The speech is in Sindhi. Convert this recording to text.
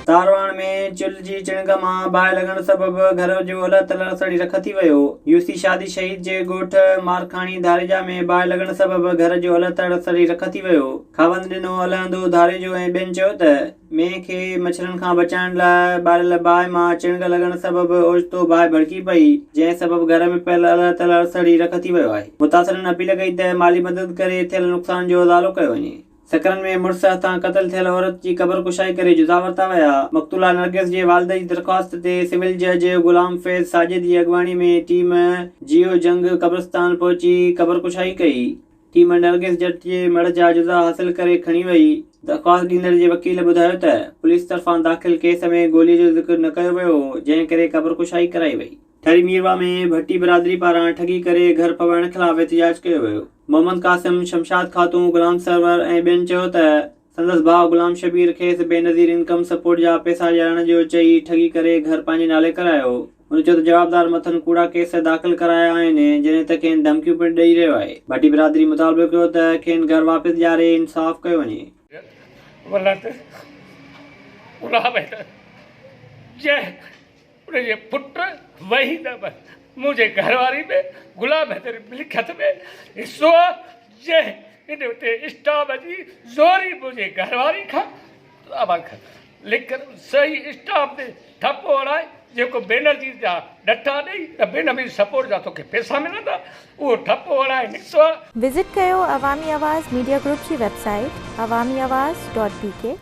تارواڻ ۾ چلهه جي چڻگ مان باهه لڳڻ سبب گهر جو الهه تلهه سڙي رک ٿي ويو. يوسي شادي شهيد جي ڳوٺ مارکاڻي ڌاريجا ۾ باهه لڳڻ سبب گهر جو الهه تلهه سڙي رک ٿي ويو. خاوند ڏنو الهندو ڌاريجو ۽ ٻين چيو ته مينهن کي مڇرن کان بچائڻ لاء ٻاريل باهه مان چڻگ لڳڻ سبب اوچتو باهه ڀڙڪي پئي، جنهن سبب گهر ۾ پيل الهه تلهه سڙي رک ٿي ويو آهي. متاثرن اپيل ڪئي ته مالي مدد ڪري ٿيل نقصان جو ازالو ڪيو وڃي. سکرن ۾ مڙس هٿان قتل ٿيل عورت جي قبر ڪشائي ڪري جزا ورتا ويا. مقتولا نرگس جي والده جي درخواست تي سول جج غلام فيض ساجد جي اڳواڻي ۾ ٽيم جيو جنگ قبرستان پهچي قبر ڪشائي ڪئي. ٽيم نرگس جٽ جي مڙهه جا جزا حاصل ڪري کڻي وئي. درخواست ڏيندڙ جي وڪيل ٻڌايو ته پوليس طرفان داخل ڪيس ۾ گولي جو ذڪر نه ڪيو ويو هو، جنهن ڪري قبر ڪشائي ڪرائي وئي. ٺري ميرواهه ۾ ڀٽي برادري پاران ٺڳي ڪري گهر پوائڻ خلاف احتجاج ڪيو ويو. محمد قاسم، شمشاد خاتون، غلام سرور ۽ ٻين چيو ته سندس ڀاء غلام شبير کيس بينظير انڪم سپورٽ جا پئسا ڏيارڻ جو چئي ٺڳي ڪري گهر پنهنجي نالي ڪرايو. هن چيو ته جوابدار مٿن ڪوڙا ڪيس داخل ڪرايا آهن، جڏهن ته کين ڌمڪيون پڻ ڏئي رهيو آهي. ڀٽي برادري مطالبو ڪيو ته کين گهر واپس ڏياري انصاف ڪيو وڃي. ولد غلام حيدر جنهن ان جي پٽ وحيد احمد منهنجي گهر واري ۾ غلام حيدر ملڪيت ۾ حصو آ جنهن ان تي اسٽام جي زوري منهنجي گهر واري کان لکت صحيح اسٽام تي ٺپو هڻائي جيڪو بينظير جا ڏٽا ڏئي ته بينظير سپورٽ جا توکي پئسا ملندا اهو ٺپو هڻائي نڪتو آ. وزٽ ڪيو عوامي آواز ميڊيا گروپ جي website Awami Awaz dot B K.